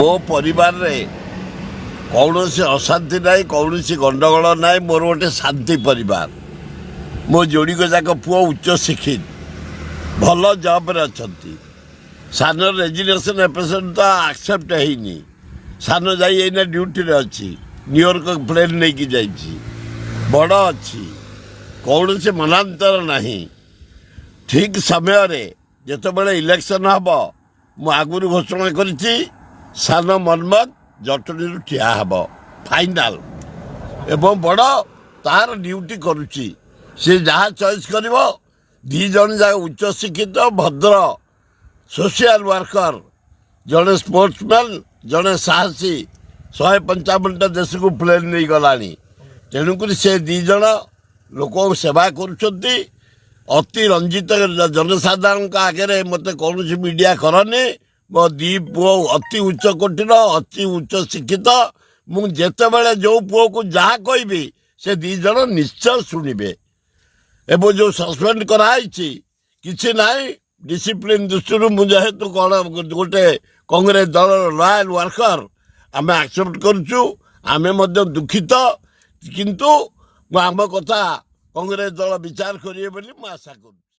ମୋ ପରିବାରରେ କୌଣସି ଅଶାନ୍ତି ନାହିଁ, କୌଣସି ଗଣ୍ଡଗୋଳ ନାହିଁ। ମୋର ଗୋଟେ ଶାନ୍ତି ପରିବାର। ମୋ ଯୋଡ଼ିକ ଯାକ ପୁଅ ଉଚ୍ଚ ଶିକ୍ଷିତ, ଭଲ ଜବ୍ରେ ଅଛନ୍ତି। ସାନ ରେଜିଗ୍ନେସନ୍ ଏପର୍ଯ୍ୟନ୍ତ ଆକ୍ସେପ୍ଟ ହେଇନି। ସାନ ଯାଇ ଏଇନା ଡ୍ୟୁଟିରେ ଅଛି, ନ୍ୟୁୟର୍କ ପ୍ଲେନ୍ ନେଇକି ଯାଇଛି। ବଡ଼ ଅଛି, କୌଣସି ମନାନ୍ତର ନାହିଁ। ଠିକ୍ ସମୟରେ ଯେତେବେଳେ ଇଲେକ୍ସନ୍ ହେବ, ମୁଁ ଆଗରୁ ଘୋଷଣା କରିଛି, ସାନ ମନ୍ମଥ ଜଟଣୀରୁ ଠିଆ ହେବ, ଫାଇନାଲ। ଏବଂ ବଡ଼ ତାର ଡ୍ୟୁଟି କରୁଛି, ସେ ଯାହା ଚଏସ୍ କରିବ। ଦୁଇ ଜଣ ଯାକ ଉଚ୍ଚ ଶିକ୍ଷିତ, ଭଦ୍ର, ସୋସିଆଲ ୱାର୍କର, ଜଣେ ସ୍ପୋର୍ଟସମ୍ୟାନ୍, ଜଣେ ସାହସୀ, 155ଟା ଦେଶକୁ ପ୍ଲେନ୍ ନେଇଗଲାଣି। ତେଣୁକରି ସେ ଦୁଇ ଜଣ ଲୋକଙ୍କୁ ସେବା କରୁଛନ୍ତି। ଅତି ରଞ୍ଜିତ ଜନସାଧାରଣଙ୍କ ଆଗରେ ମୋତେ କୌଣସି ମିଡ଼ିଆ କରନି। ମୋ ଦୁଇ ପୁଅ ଅତି ଉଚ୍ଚ କୋଟିର, ଅତି ଉଚ୍ଚ ଶିକ୍ଷିତ। ମୁଁ ଯେତେବେଳେ ଯେଉଁ ପୁଅକୁ ଯାହା କହିବି, ସେ ଦୁଇ ଜଣ ନିଶ୍ଚୟ ଶୁଣିବେ। ଏବଂ ଯେଉଁ ସସ୍ପେଣ୍ଡ କରାହେଇଛି, କିଛି ନାହିଁ, ଡିସିପ୍ଲିନ ଦୃଷ୍ଟିରୁ ମୁଁ ଯେହେତୁ କ'ଣ ଗୋଟେ କଂଗ୍ରେସ ଦଳର ଲୟାଲ ୱାର୍କର, ଆମେ ଆକ୍ସେପ୍ଟ କରୁଛୁ। ଆମେ ମଧ୍ୟ ଦୁଃଖିତ, କିନ୍ତୁ ମୁଁ ଆମ କଥା କଂଗ୍ରେସ ଦଳ ବିଚାର କରିବେ ବୋଲି ମୁଁ ଆଶା କରୁଛି।